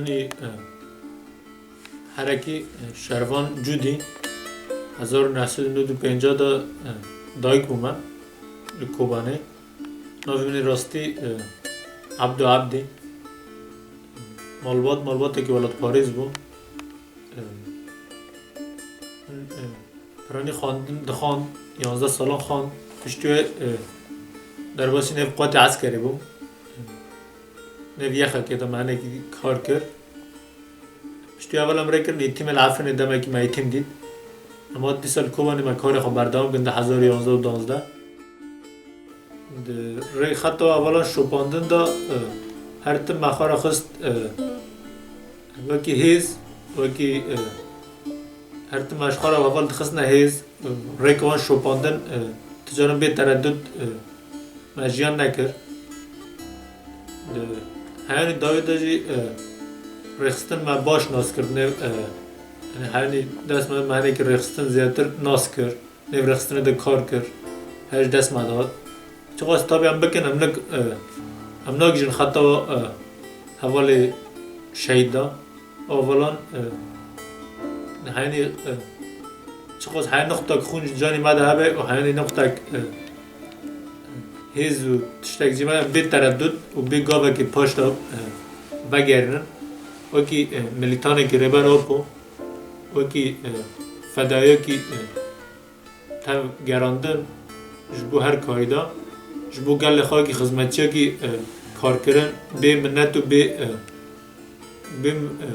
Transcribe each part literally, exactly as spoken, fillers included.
Yanî, e, herekî, e, Şervan Cûdî, hezar û neh sed û nod û pêncî de, e, dayik bûme li Kobanê. Navê min ê rastî, e, Ebdo Ebdî. Malbat, malbatekî welatparêz bû. E, e, piranî xwendin dixwand, yanzdeh salan xwend. Piştî wê, e, derbasî nêv quwetê eskerê bû. Nêv yexekê de me hinekî kar kir. Piştî evel em rê kirin îtîmê li Efrînê, demekî me îtîm dît. Ema dîsa li Kobanê me karê xwe berdewam kirin di hezar û yanzdeh û duwazdeh. Di rê xeta evelan şopandin de, e, her tim me xwe re xist, e, wekî hêz, wekî, e, her tim me ji xwe re heval dixistine hêz, e, rêka wan şopandin, e, tu caran bê teredût, e, me jiyan nekir. Di heyanî dawî de jî, e, rêxistin me baş nas kir, nêv, e, yanî heyanî dest me, me hinekî rêxistin zêdetir nas kir, nêv rêxistinê de kar kir, her ji dest me dihat. Çiqas tabî em bikin, em nik, e, em nagihîjin xeta, e, hevalê şehîd de. Evelan, e, heyanî, e, çiqas heyanî nuqtek xûn ji canê me de hebe û heyanî nuqtek, e, hêz û tiştek jî me bê teredût û bê gavekî paş de, e, vegerînin. Wekî, e, milîtanekî Rêber Apo, wekî, e, fedayekî, e, tev gerandin ji bo her karî de, ji bo gelê xwe wekî xizmetçiyekî, e, karkirin, bê minnet û bê, e, bê, e,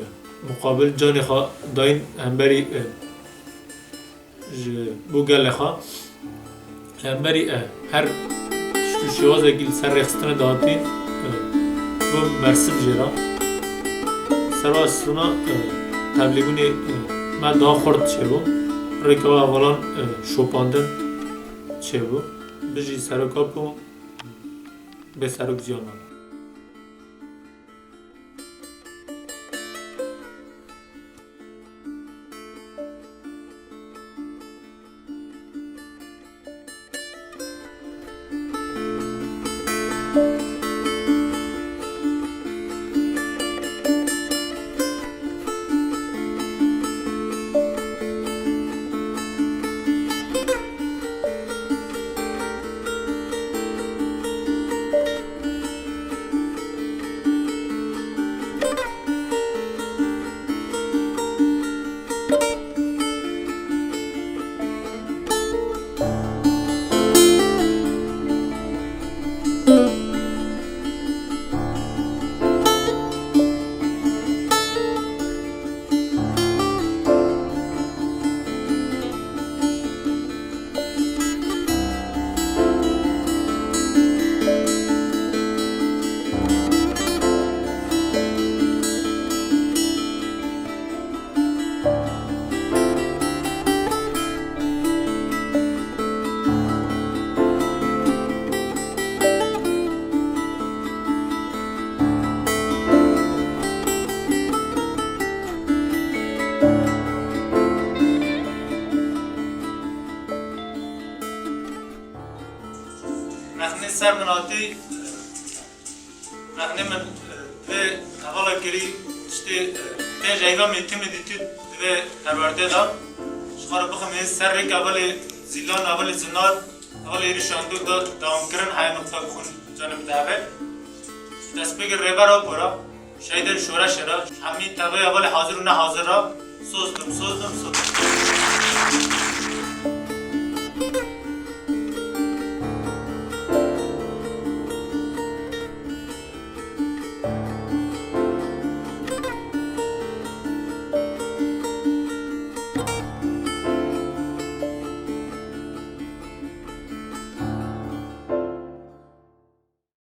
muqabil canê xwe dayîn hemberî, e, ji bo gelê xwe. Hemberî, e, her tişt û şêwazekî li ser rêxistinê dihatî, e, bû bersiv jê re. Serva strûna, e, tevlîbûnê, e, me daha xurt çêbû. Rêka hevalan, e, şopandin çêbû. Bijî Serok Apo, bê serok jiyan me. Rexnê ser min hatî, rexnê min, e, vê hevala kirî tiştê, e, pênc eyva mêtîmê dîtî di vê perwerdê de. Ji xwe re bixim hêz ser rêk hevalê Zîlan, hevalê Zinar, hevalê êrîşa hundir de dewamkirin heye nuqta xûn canê min de hebe. Destpêkê Rêber Apo re, şehîdên şoreşê re, hemî tevayê hevalê hazir û nehazir re, soz dikim, soz dikim, soz dikim.